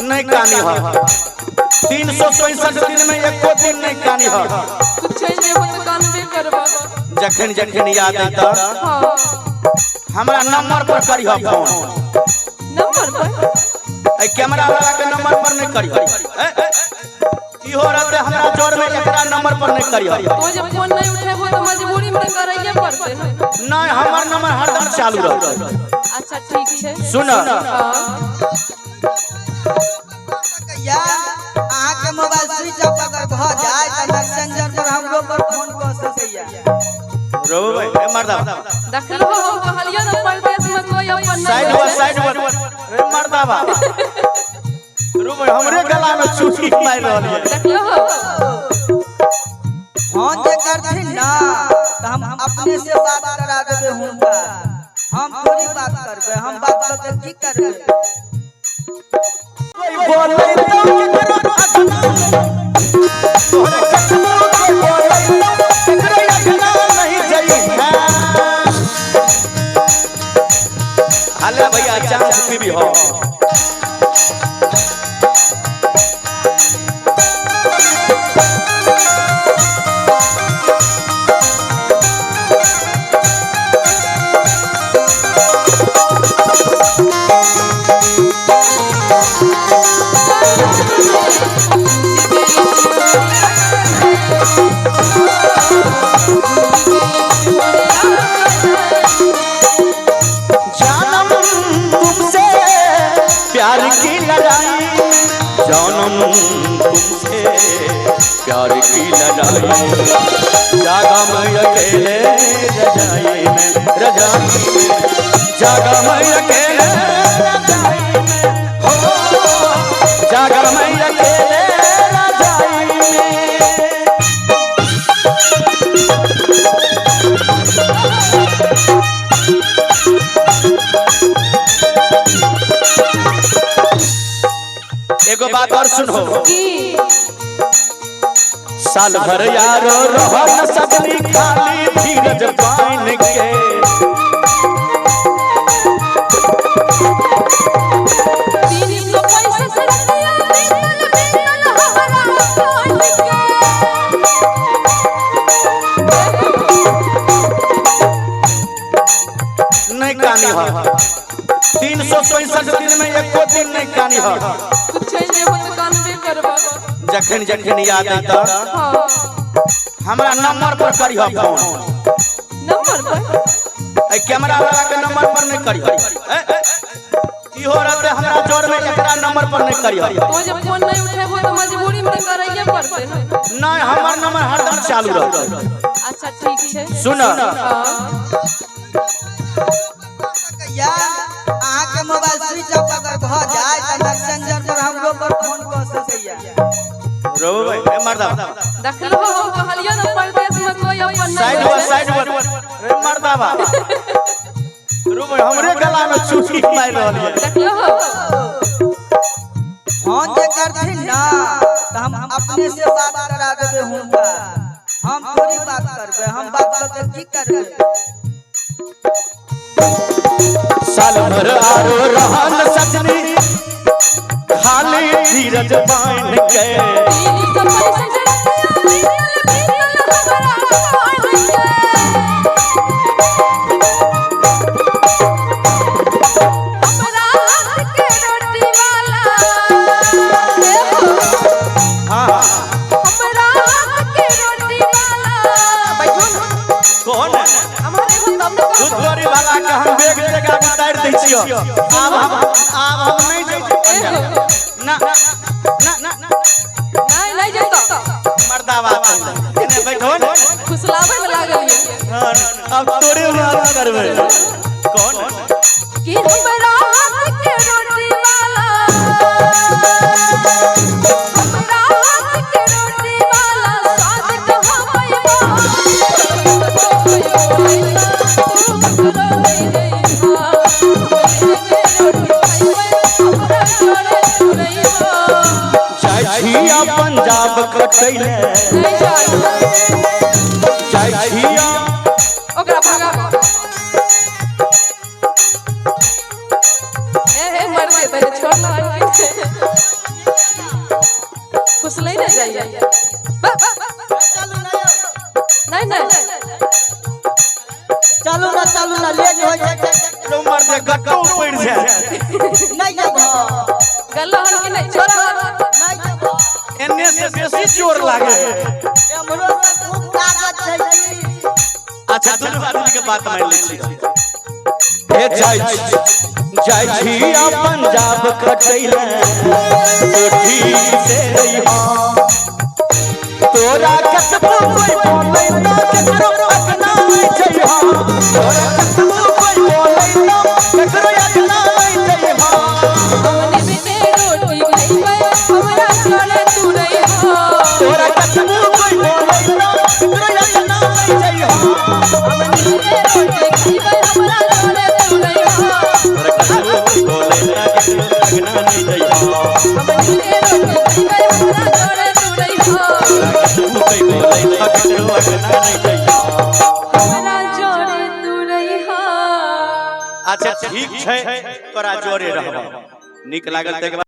नहीं कानी हो। 365 दिन में एको दिन नहीं कानी हो। तू चलि जेबहो तऽ कानबे करबह। जखन जखन याद अयतऽ, हाँ। हमरा नंबर पर करिह फोन। नंबर पर? एहि कैमरा वाला के नंबर पर नहीं करिह। इहो रहते हमरा जोर में, एकरा नंबर पर नहीं करिह। तो जब फोन नहीं उठेबहो तऽ मजबूरी में तऽ करैये पड़तै ने। नहीं, हमर नंबर हरदम चालू रहतै। अच्छा, ठीक छै। सुन। हाँ। सकैया। अहाँके मोबाइल स्विच ऑफ अगर भऽ जाय तऽ मैसेंजर पर हमरो पर फोन कऽ सकैया। रोबे ए मर्दा। देखलहो, हम कहलियो ने, परदेश में कोई अपन नहीं साइड हुआ। होइ छै। साइड हुआ रे मर्दाबा। रोबे, हमरे गला में चुटकी मारि रहल ये। देखलहो। फोन जे करथिन ना तऽ हम अपने से बात करा देबै हुनका। हम थोड़ी बात करबै? हम बात कऽ के की करबै? बोलै तो केकरो अगना, तोहरे कतनो कोई बोलै तो केकरो अगना नहीं जइहा। अले भैया, चांस पीबी हो। जानम तुमसे प्यार की लड़ाई, जानम तुमसे प्यार की लड़ाई, जागा मैं अकेले रजाई में, रजाई में, जागा मैं अकेले रजाई में, हो जागा मैं अकेले रजाई में। एगो बात और सुनो। की? साल भर यारो रह न सकली खाली धीरज पाइन के। 365 रतिया बीतल बीतल हमरा कान के। नहीं कानी हो। 365 दिन में एको दिन नहीं कानी हो। तू चलि जेबहो तऽ कानबे करबह। जखन जखन याद अयतऽ, हाँ। हमरा नंबर पर करिह फोन। नंबर पर? एहि कैमरा वाला के नंबर पर नहीं करिह। इहो रहते हमरा जोर में, एकरा नंबर पर नहीं करिह। तो जब फोन नहीं उठेबहो तऽ मजबूरी में तऽ करैये पड़तै ने। नहीं, हमर नंबर हरदम चालू रहतै। अच्छा, ठीक छै। सुन। हाँ। सकैया। अहाँके मोबाइल स्विच ऑफ अगर भऽ जाय तऽ मैसेंजर पर हमरो पर फोन कऽ सकैया। रोबे ए मर्दा। देखलहो, हम कहलियो ने, परदेश में कोई अपन नहीं साइड हुआ। होइ छै। साइड हुआ रे मर्दाबा। रोबे, हमरे गला में चुटकी मारि रहल ये। देखलहो। फोन जे करथिन ना तऽ हम अपने से बात करा देबै हुनका। हम थोड़ी बात करबै? हम बात कऽ के की करबै? साल भर आरो रहन सजनी खाली धीरज बांध के। 365 रतिया बीतल बीतल हमरा कान के। हमरा हाथ के रोटी वाला, हे हो। हाँ। हमरा हाथ के रोटी वाला, बैठो ना। कौन? हमारे एगो तब ने। दूध गोरी वाला के हम बेग जगह उतार दै छियो। आब हम नहीं जाइ छियो ना ना ना। नहीं, नहीं जेतो। मर्दावा, एने बैठो ने। खुशलाबै में लागल ये। हाँ, अब तोरे बात करबै। कौन? कि हमरा हाथ के रोटी वाला, हमरा हाथ के रोटी वाला स्वाद कहाँ पैबो? तू ककरो नहीं जइबा। होली में रोटी खइबै, हमरा जोरे जुड़ैबो। जाइ छिया पंजाब कटैले। नहीं जाइ। जाइ छिया। ओकरा भगा। ए हे, मर दे तने, छोड़ ना। जाइए। चलू ना यौ। नहीं नहीं। चलू ना, चलू ना, लेट हो जाए। उमर जे गट्टो पड़ जाए। नहीं जब गल्ला हन कि नहीं छोरा हन? नहीं जब। एने से बेसी चोर लागे। हमरो से खूब ताकत छै की। अच्छा, दुनू आदमी के बात मान लै छी। हे जाइ छी, जाइ छी आ पंजाब खटैले, तो ठीक से रहिहा। तोरा कतबो कोई बोलै तो ककरो अगना नहि जइहा। तोरा कतबो कोई बोलै तो ककरो अगना नहि जइहा। हमने बिने रोटी खइबै, हमरा जोरे तू नहीं हो। तोरा कतबो कोई बोलै तो ककरो अगना नहि जइहा। हमने बिने रोटी खइबै, हमरा जोरे तू नहीं हो। तोरा कतबो कोई बोलै तो ककरो अगना नहि जइहा। हमने बिने रोटी खइबै, हमरा जोरे तू नहीं हो। तोरा कतबो कोई बोलै तो ककरो अगना नहि जइहा। हमरा जोरे तू नहीं हो। अच्छा ठीक छै, तोरा जोरे रहब। नीक लागल तऽ एक बार।